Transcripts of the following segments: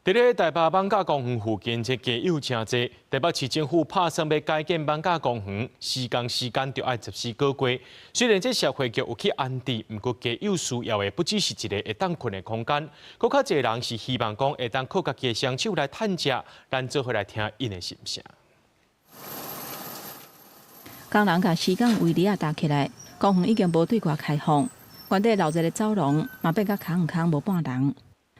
佇咧台北艋舺公園附近，這街友誠濟。台北市政府拍算欲改建艋舺公園，施工時間著愛14個月。雖然這社會局有去安置，毋過街友需要的不只是一個會當睏的空間，閣較濟人是希望講會當靠家己的雙手來趁食。咱做伙來聽𪜶的心聲。工人共施工圍籬仔搭起來，公園已經無對外開放，原底鬧熱的走廊嘛變甲空空無半人。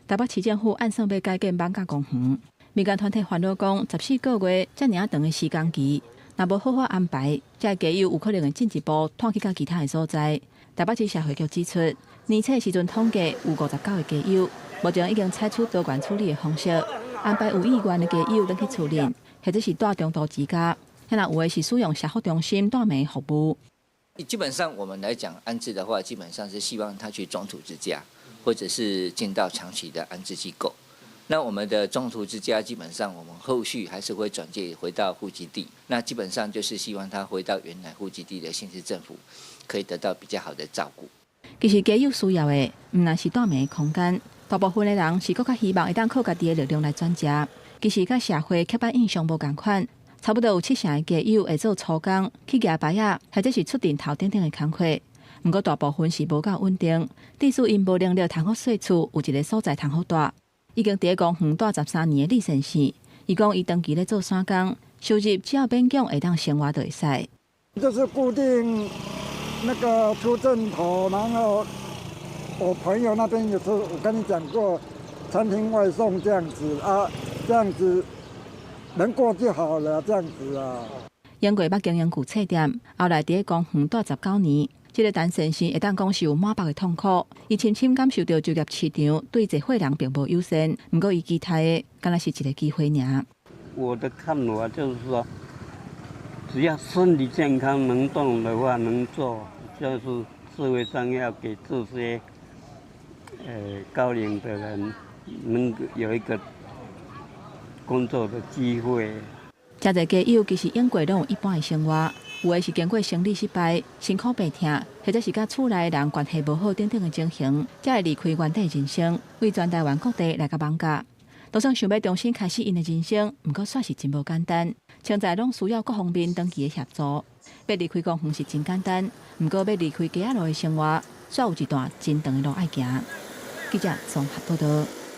台北市政府按算欲改建艋舺公園，民間團體煩惱講，14個月遮爾長的時間期，若無好好安排，這街友有可能會進一步搬去到其他的所在。台北市社會局指出，年初時陣統計有59個街友，目前已經採取多元處理的方式，安排有意願的街友轉去厝裡，或者是蹛中途之家，遐若有的是使用社福中心蹛暝服務。基本上我們來講安置的話，基本上是希望他去中途之家，或者是進到長期的安置機構。那我們的中途之家基本上我們後續還是會轉介回到戶籍地。那基本上就是希望他回到原來戶籍地的縣市政府，可以得到比較好的照顧。其實街友需要的，毋但是蹛暝的空間，大部分的人是閣較希望會當靠家己的力量來轉食。其實佮社會刻板印象無仝款，差不多有七成的街友會做粗工、去蜈牌仔，或者是出陣頭等等的工課。毋過大部分是無夠穩定，致使𪜶無能力通好稅厝，有一个所在通好蹛。已經佇公園蹛13年的李先生，伊講伊長期咧做散工，收入只要勉強會當生活就會使。就是固定那個出陣頭，然後我朋友那邊有時候我跟你講過，餐廳外送這樣子啊，這樣子能過就好了，這樣子啊。英國捌經營舊冊店，後來佇公園蹛19年。這个陳先生會當講是有滿腹的痛苦，伊深深感受著就業市場對濟歲人並無友善。毋過伊期待的，敢若是一个機會爾。我的看法就是說，只要身體健康能動的話，能做，就是社會上要給這些高齡的人能夠有一個工作的機會。誠濟街友其實永過攏有一般的生活，有的是經過生理失敗、身苦病痛，或者是佮厝內人關係無好等等的情形，才會離開原底人生，為全台灣各地來到艋舺。就算想欲重新開始𪜶的人生，毋過煞是真無簡單。現在攏需要各方面長期的協助。欲離開公園是真簡單，毋過欲離開街仔路的生活，煞有一段真長的路愛行。記者綜合報道。